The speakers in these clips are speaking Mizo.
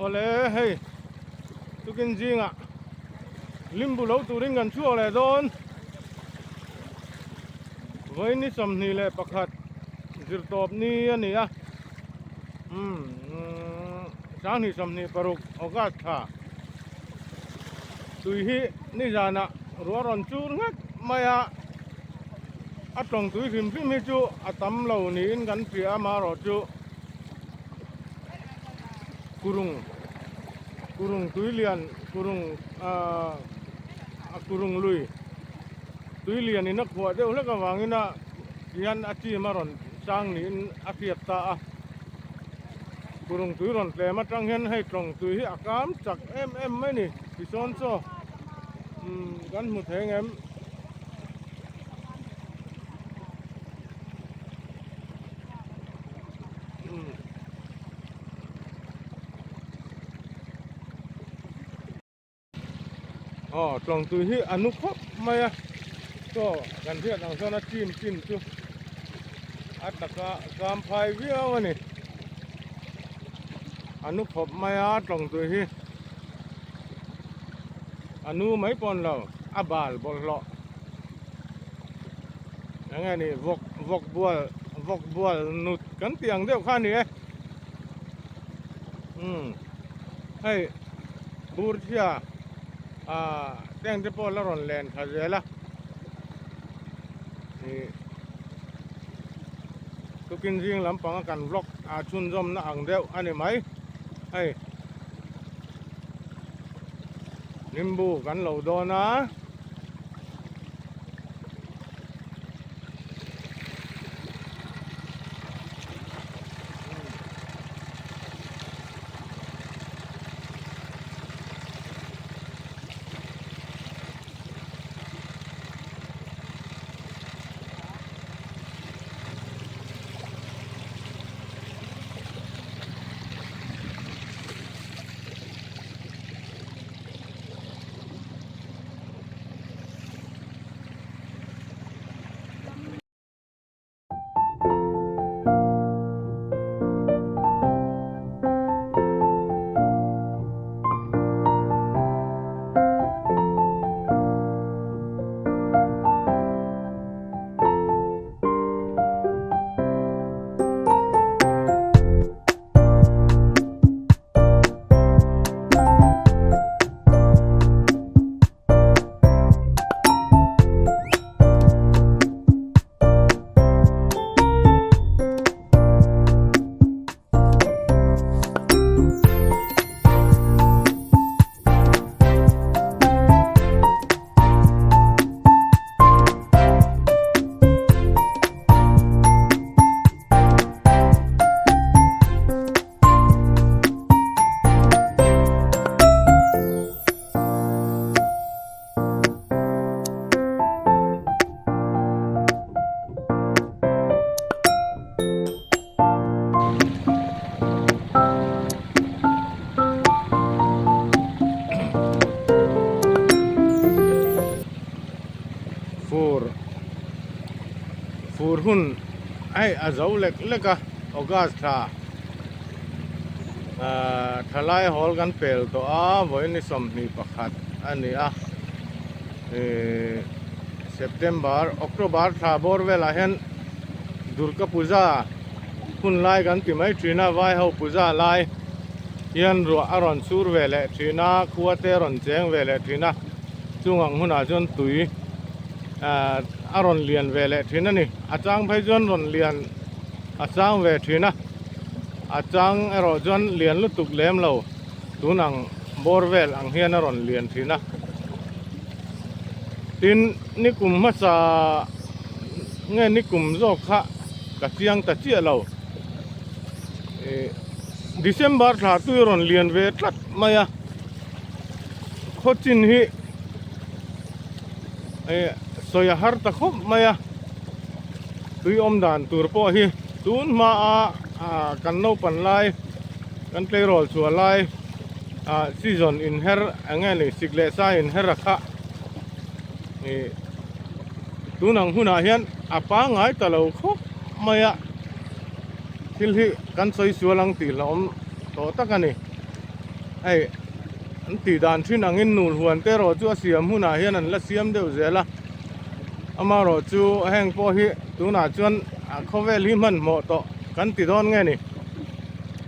Awle hei tukin zingah limbu lo turin kan chhuak leh dawn vawiin ni 21 zirtawp ni a ni a umm 2026 August thla tui hi nizanah ruah rawn chur nghet mai a a tawng tui hrim hrim hi chu a tam lo niin kan hria a amaherawhchu. Kurung kurung tui lian kurung ahh a kurung lui tui lian in a khuah deuh hlek avangin a hian a chim a rawn chang niin a hriat ta a kurung tui rawn tlem atang hian hei tlawng tui hi a kam chak em em mai a ni tisawn chaw umm kan hmu thei ang em. Aw tlawng tui hi a nu khawp mai a chaw kan hriat ang chuan a chim chin chu a taka kam phai viau a ni a nu khawp mai a tlawng tui hi a nu mai pawn lo a bal bawlhhlawh. Eng nge ni vawk vawk bual vawk bual nut kan tih ang deuh kha a ni e umm hei bur chhia ah teng te pawh la rawn len thla zel a ih tukin zing lampang a kan vlog ah chhunzawm na ang deuh a ni mai hei nimbu kan lo dawn a. Fur fur hun hei a zo lek lek a August thla ahh thalai hawl kan pel tawh a vawiin ni 21 a ni a ihh September October thla bawr velah hian Durga Puja hun lai kan ti mai thin a vai ho puja lai hian ruah a rawn sur ve leh thin a khua te a rawn cheng ve leh thin a chung ang hunah chuan tui ahh a rawn lian ve leh thin a ni a chang phei chuan rawn lian a chang ve thin a a chang erawh chuan lian lutuk lem lo tun ang bawr vel ang hian a rawn lian thin a tin nikum hmasa nge nikum zawk kha ka chiang ta chiah lo ih December thla tui rawn lian ve tlat mai a khaw chin hi ih sawi a har ta khawp mai a tui awm dan tur pawh hi tun hma a ah kan naupan lai kan tleirawl chhuah lai ah season inher eng nge ni sik leh sai inher a kha ih tun ang hunah hian a pangngai ta lo khawp mai a thil hi kan sawi sual ang tih hlauhawm tawh tak a ni. Hei an tih dan thin angin nul huan te erawh chu a siam hunah hian an la siam deuh zel a, amaherawh chu heng pawh hi tunah chuan a khawvel hi hmanhmawh tawh kan ti dawn nge ni.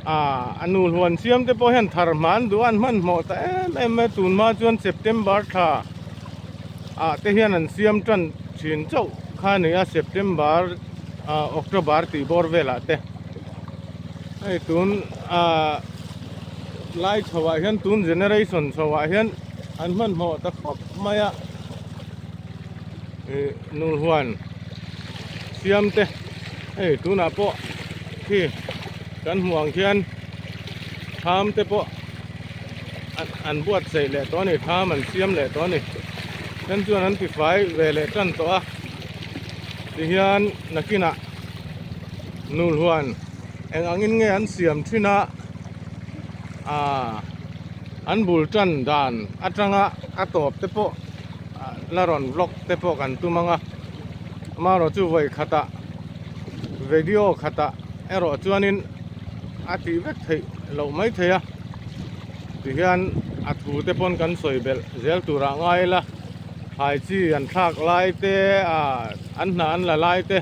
Aaa a nul huan siam te pawh hian thar hma an duh a an hmanhmawh ta em em mai a tunhma chuan September thla ah te hian an siam tan thin chauh kha a ni a September ah October tih bawr velah te hei tun ah lai chho ah hian tun generation chho ah hian an hmanhmawh ta khawp mai a ih nul huan siam te hei tunah pawh khi kan hmuh ang khian tham te pawh an buatsaih leh tawh a ni tham an siam leh tawh a ni then chuan an tifai ve leh tan tawh a tihian nakinah nul huan eng angin nge an siam thin a aaa an bul tan dan atanga a tawp te pawh la rawn vlog te pawh kan tum ang a amaherawh chu vawi khatah video khatah erawh chuanin a tih vek theih loh mai thei a tihian a thu te pawn kan sawi belh zel turah ngai ila thlai chi an thlak lai te ah an hna an la lai te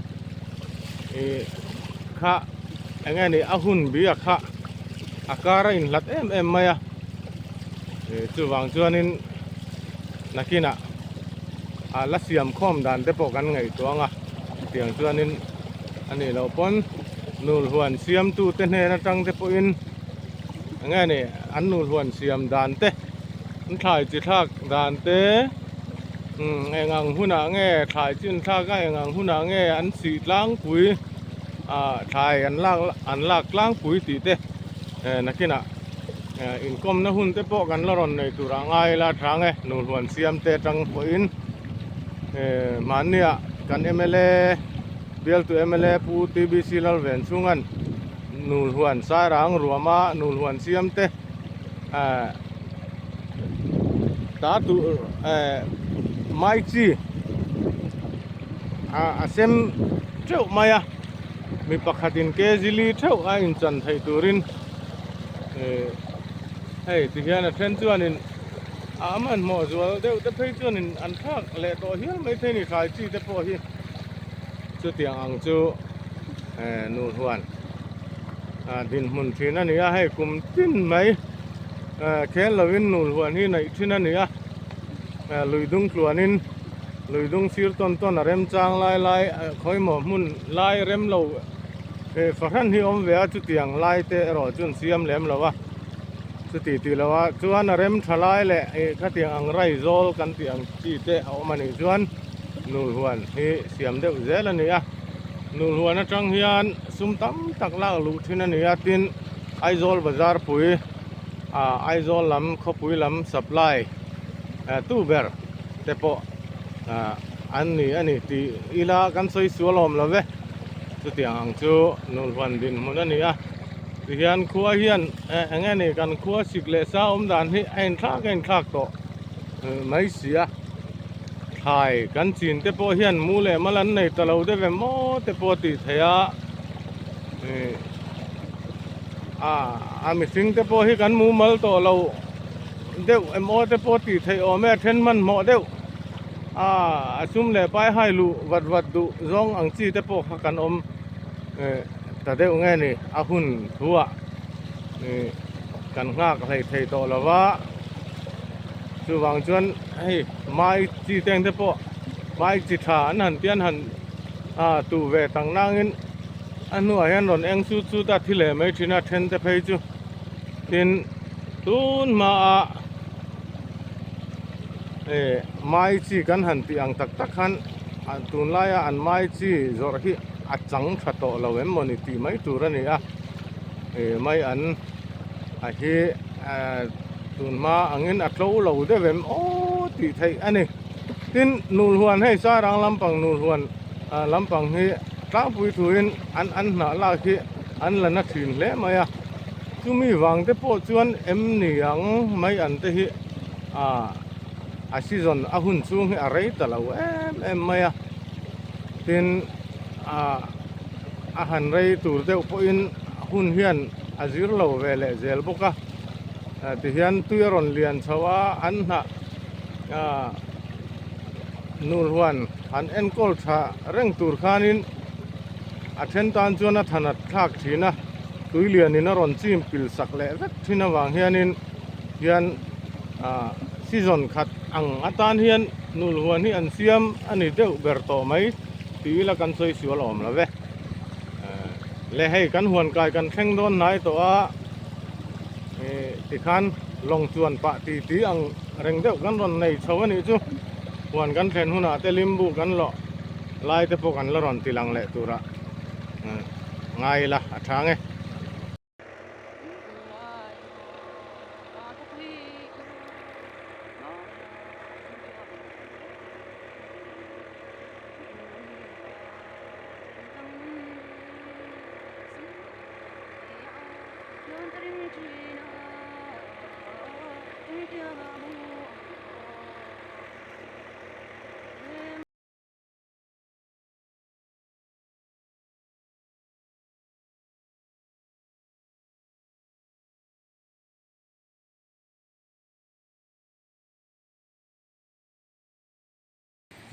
ih kha eng nge ni a hun bi a kha a kar a inhlat em em mai a ih chuvang chuanin nakinah ah la siam khawm dan te pawh kan ngaihtuah ang a tiang chuanin a nih loh pawn nul huan siamtu te hnen atang te pawhin eng nge ni an nul huan siam dan te an thlai chi thlak dan te umm eng ang hunah nge thlai chin thlak a eng ang hunah nge an sih tlangpui ah thlai an lak an lak tlangpui tih te eh nakinah eh inkawmna hun te pawh kan la rawn nei tur ah ngai ila tha ang e nul huan siam te atang pawhin eh mahnia kan mla bialtu mla pu TBC Lalvenchhunga'n nul huan sairang ruama nul huan siam te eh ta tur eh mai chi ah a sem teuh mai a mi pakhatin kg li theuh a inchan theih turin eh hei tihian a then chuanin a hmanhmawh zual deuh te phei chuanin an thlak leh tawh hial maithei a ni thlai chi te pawh hi chutiang ang chu eh nu huan ah dinhmun thin a ni a hei kum tin mai eh khel lovin nul huan hi neih thin a ni a eh lui dung tluanin lui dung sir tawn tawn a remchang lai lai khawimaw hmun lai rem lo eh fahran hi awm ve a chutiang lai te erawh chu an siam lem lo a chuti tih lo a chuan a rem tha lai leh ih khatiang ang rai zawl kan tih ang chi te a awm a nih chuan nul huan hi siam deuh zel a ni a nul huan atang hian sum tam tak lak luh thin a ni a tin Aizawl bazar pui ah Aizawl lam khawpui lam supply eh tu ber te pawh ah an ni a ni tih ila kan sawi sual awm lo ve chutiang ang chu nul huan dinhmun a ni a tihian khua hian eh eng nge ni kan khua sik leh sa awm dan hi a inthlak a inthlak tawh mai si a thlai kan chin te pawh hian mu leh mal an nei ta lo deuh em maw te pawh a tih theih a ih ah a mihring te pawh hi kan mumal tawh lo deuh em aw te pawh tih theih awm e a then hmanhmawh deuh a a sum leh pai hai luh vat vat duh zawng ang chi te pawh kha kan awm eh ta deuh nge ni a hun thu ah ih kan nghak hlei thei tawh lo va chuvang chuan hei mai chi teng te pawh mai chi tha an han tian han ah tuh ve tang nangin a hnuah hian rawn eng chut chut a thi leh mai thin a then te phei chu tin tun hmaah eh mai chi kan han tih ang tak tak khan ah tunlaia an mai chi zawrh hi a chang tha tawh lo em mawni tih mai tur a ni a eh mai an a hi eh tun hma angin a tlo lo deuh em aw tih theih a ni tin nul huan hei sarang lampang nul huan ah lampang hi tlangpui thuin an an hnah lak hi an la na thin hle mai a chumi vang te pawh chuan em ni ang mai an te hi ah a season a hun chhung hi a rei ta lo em em mai a tin ah a han rei tur deuh pawhin hun hian a zir lo ve leh zel bawk a. Tihian tui a rawn lian chho a, an hnah nul huan an enkawl tha reng tur khanin a then tan chuan a thanat thlak thin a, tui lianin a rawn chim pil sak leh vek thin avang hianin hian season khat ang atan hian nul huan hi an siam a ni deuh ber tawh mai tih ila kan sawi sual awm lo ve. Le hei kan huan kai kan thleng dawn hnai tawh a. Tikhan lawng chuan pah ti ti ang reng deuh kan rawn nei chho a nih chu. Huan kan thlen hunah te limbu kan lawh lai te pawh kan la rawn ti lang leh turah ngai ila a tha ang e.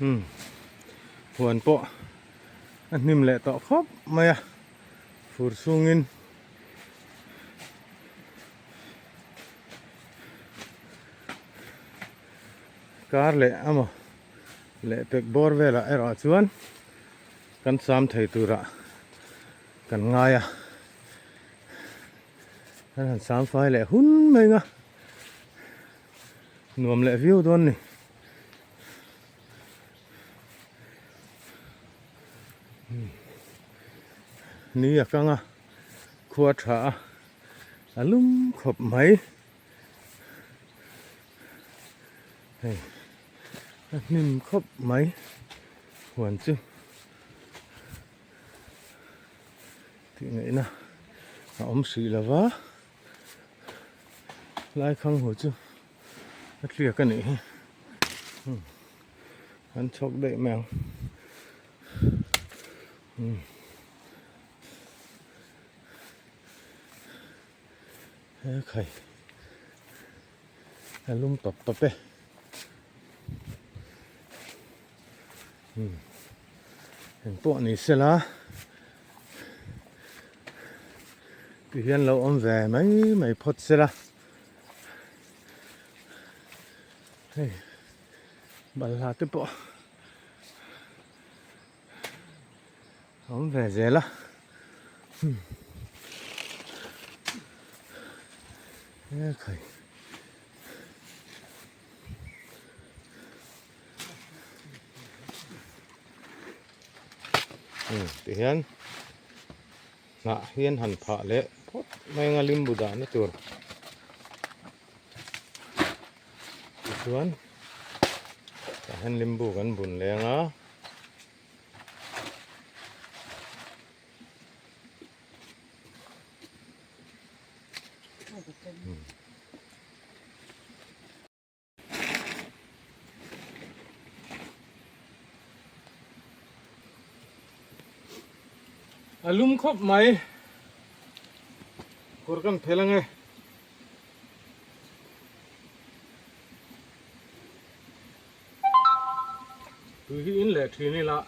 Umm huan pawh a hnim leh tawh khawp mai a fur chhungin kar leh amaw leh pek bawr velah erawh chuan kan sam thei turah kan ngai a kan han sam fai leh hun mai ang a nuam leh viau dawn a ni. Ni a kang a khua tha a a lum khawp mai hei a hnim khawp mai huan chu tih ngaihna a awm hrih lo va lai khang hu chu. A tliak a nih hi an chhawk daih mai ang he khai a lum tawp tawp e engpawh ni sela tihian lo awm ve mai mai phawt sela. Hei balhla te pawh a awm ve zel a he khai tihian Hnah hian han phah leh phawt mai anga limbu dahna tur tichuan tah hian limbu kan bun leng a. A lum khawp mai kawr kan phel ange. Tui hi in leh thin ila.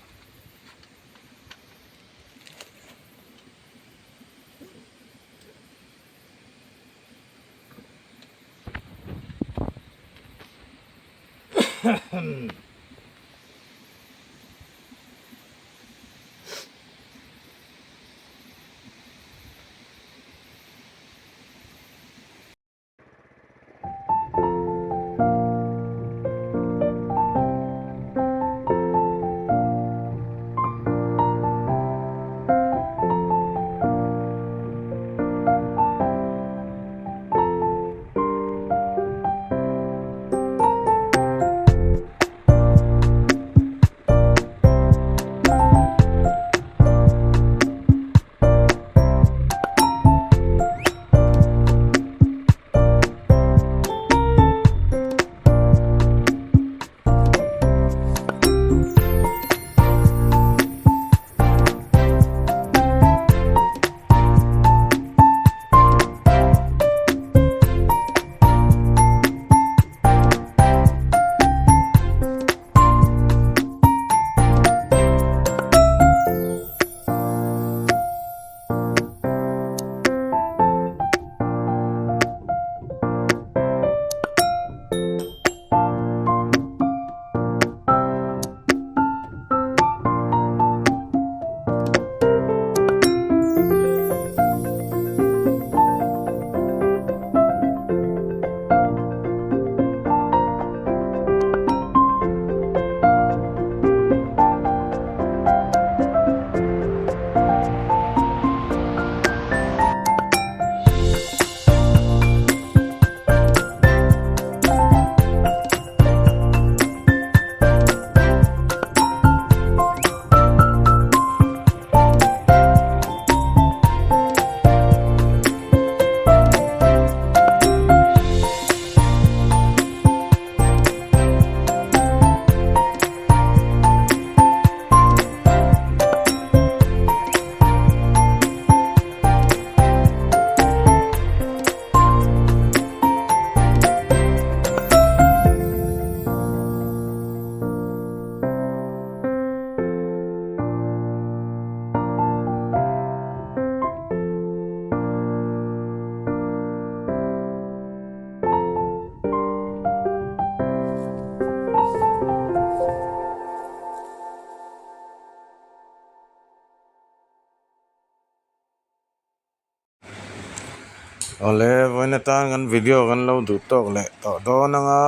Awle vawiin atan kan video kan lo duh tawk leh tawh dawn ang a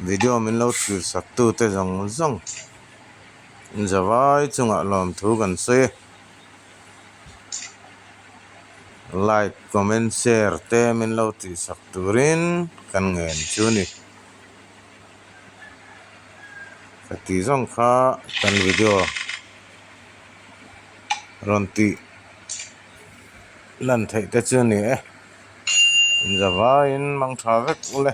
video min lo thlir sak tu te zawng zawng zavai chungah lawmthu kan sawi e like comment share te min lo tih sak turin kan ngen chu a ni. Ka tih zawng kha kan video rawn tih lan theih te chu a ni e. Inzavaiin mang tha vek ule.